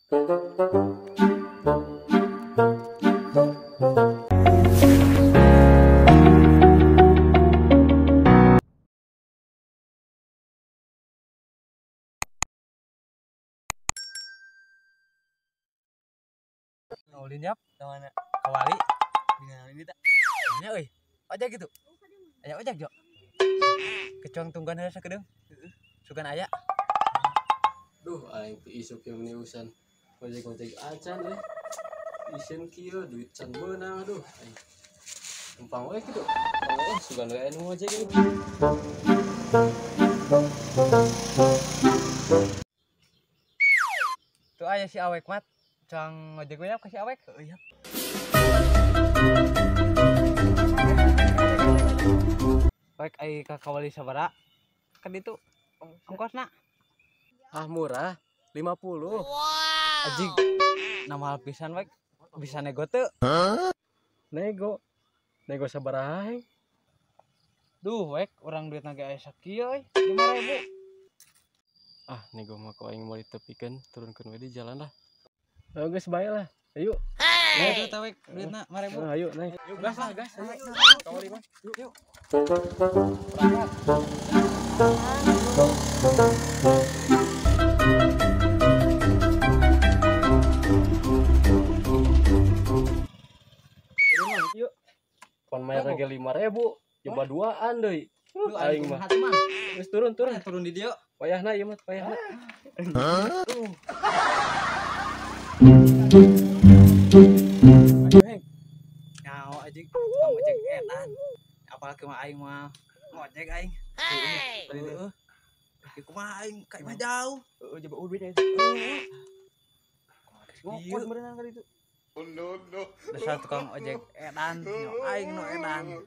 Ulin yap, mana kawali? Ini tak. Nya euy. Ojek gitu. Aya ojek jo. Kecuang tungguan heula sakedeung. Sugan aya. Duh, aing teu isuk yang meniusan. Ojek-ojek acan euy. Isin kieu duit can beunang aduh. Aing. Numpang we kitu. Numpang we sugan we anu ngojek ieu. Tuh aya si awek mat. Cang ngojek we ka si awek. Heuh yap. Wek ai ka kawali sabaraha? Ka ditu ongkosna. Ah murah, 50. Wow. Ajig, nah mahal pisan wek. Bisa nego teu? Nego. Nego sabaraha heng? Duh wek, urang duitna ge aya sakieu euy, 5.000. Ah, nego mah ku aing moal ditepikeun, turunkeun we di jalan lah. Oh, geus bae lah. Ayo. Hey. Ayo tah wek, duitna 5.000. Ayo naik. Yuk gas lah, gas. Ayo. Kawali mah. Yuk, yuk. Berangkat. Yuk. Pan mayar lagi 5.000, coba duaan deui. Aing mah. Geus turun, turun. Turun di dieu. Wayahna ieu mah, wayahna. Hah? Nyaho anjing, tukang ojek edan. Apalagi mah aing mah ngojek aing. Heeh. Ieu kumaha aing ka imah jauh. Heeh, coba duit aing. Ngokot berenang ka ditu. Oh no no. Dasar tukang ojek edan, nyaho aing nu edan.